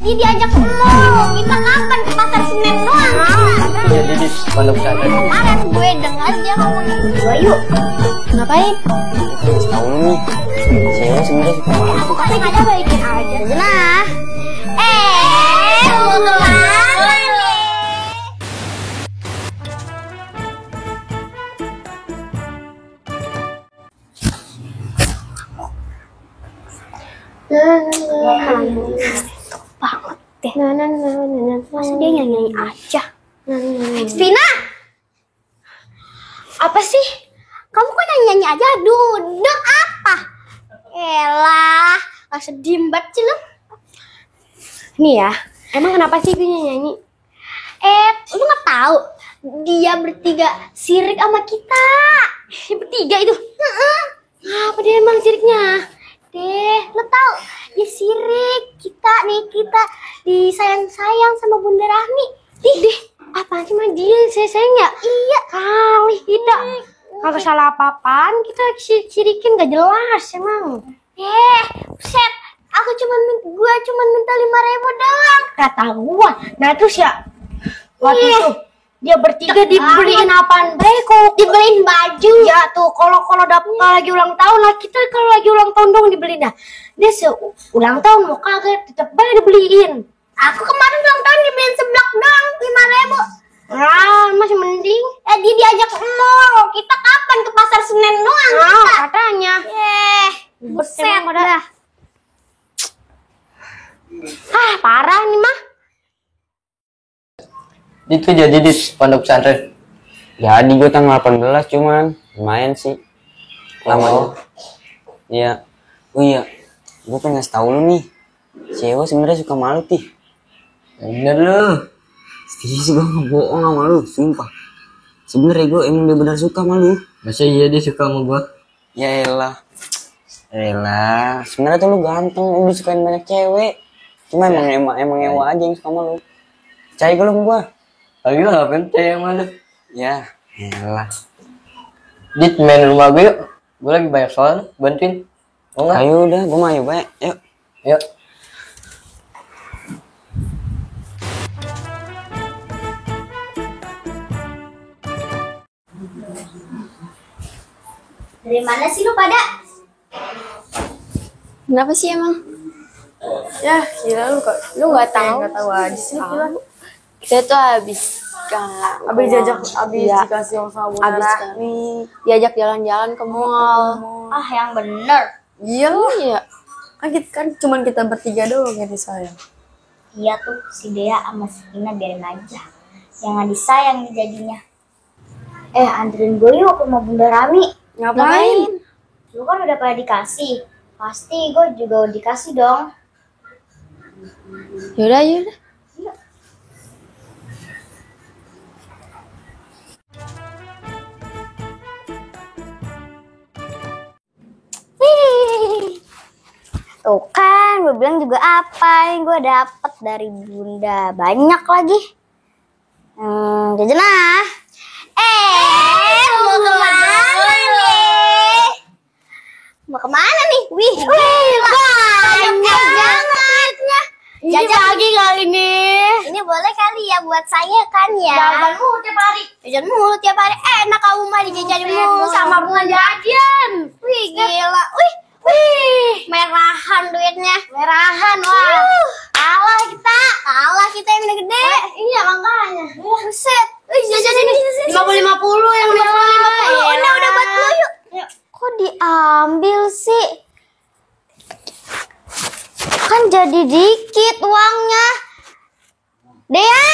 Dia diajak ke mall. Kita kapan ke pasar Senen doang? Jadi di pondok pesantren. Kemarin gue denger aja ngomongin gue yuk. Ngapain? Tahu nih. Cewek sebenarnya suka malu. Pasti kita balikin aja. Nah. Mau kemana nih? Banget deh. Masa dia nyanyi aja. Vina, apa sih? Kamu kok nyanyi aja? Duduk apa? Elah, langsung diem banget sih lo. Nih ya, emang kenapa sih gue nyanyi? Lu nggak tahu? Dia bertiga sirik sama kita. Bertiga itu? Apa dia emang siriknya? Lo tahu? Dia sirik kita disayang-sayang sama Bunda Rahmi. Apaan sih mah dia sayang ya? Iya. Kali tidak. Kalau salah apa-apaan kita sirikin gak jelas emang. Buset. Gua cuma minta 5.000 doang. Kata gua. Nah terus ya waktu itu dia bertiga dibeliin apaan? Kok Dibeliin baju. ya tuh kalau dapet lagi ulang tahun lah, kita kalau lagi ulang tahun dong dibeliin dah. Dia ulang tahun mau kaget tetep aja dibeliin. Aku kemarin ulang tahun dibeliin seblak doang 5.000. Masih mending. Dia diajak ke mall. Kita kapan ke pasar Senen doang? Katanya. Buset dah. Parah nih mah. Itu jadi di pondok pesantren. Jadi gue tanggal 18 cuman lumayan sih lamanya. Iya. Oh iya, gue pengen ngasih tahu lu nih. Cewek sebenarnya suka malu tih. Bener lu. Serius gue nggak bohong sama lu, sumpah. Sebenarnya gue emang bener suka sama lu. Masa iya dia suka sama gua? Ya elah. Sebenarnya tuh lu ganteng, lu disukain banyak cewek. Cuma emang ewa aja yang suka sama lu. Percaya gue lu sama gua. Lagi lah gak penting sama lu. Ya, elah. Dit main rumah gue yuk. Gue lagi banyak soal, bantuin. Mau nggak? Ayo udah, gue mau ayo baik. Yuk. Yuk. Dari mana sih lu pada? Kenapa sih emang? Ya, gila lu nggak tahu aja sih gila. Kita tuh habis dikasih sama Bunda Rahmi, diajak jalan-jalan ke mall. Yang bener. Iya. Kan cuman kita bertiga doang yang disayang. Iya tuh, si Dea sama si Ina biarin aja. Jangan disayang nih jadinya. Anterin gue yuk ke rumah Bunda Rahmi. Ngapain? Lu kan udah pada dikasih. Pasti gue juga udah dikasih dong. Yaudah. Tuh kan, gue bilang juga apa yang gue dapet dari Bunda. Banyak lagi. Jajan ah. Mau kemana nih? Mau kemana nih? Wih, banyak bangetnya. Jajan lagi kali nih. Ini boleh kali ya buat saya kan ya. Jajan mulu tiap hari. Jajan mulu tiap hari. Enak kamu mah dijajanin mulu sama bunga jajan. Wih, gila. Wih. Merahan duitnya. Merahan, wah. Kalah kita yang gede-gede. Iya makanya. Buset. Wih, jajan ini. 50 yang Udah buat lu yuk. Kok diambil sih? Kan jadi dikit uangnya. Dea.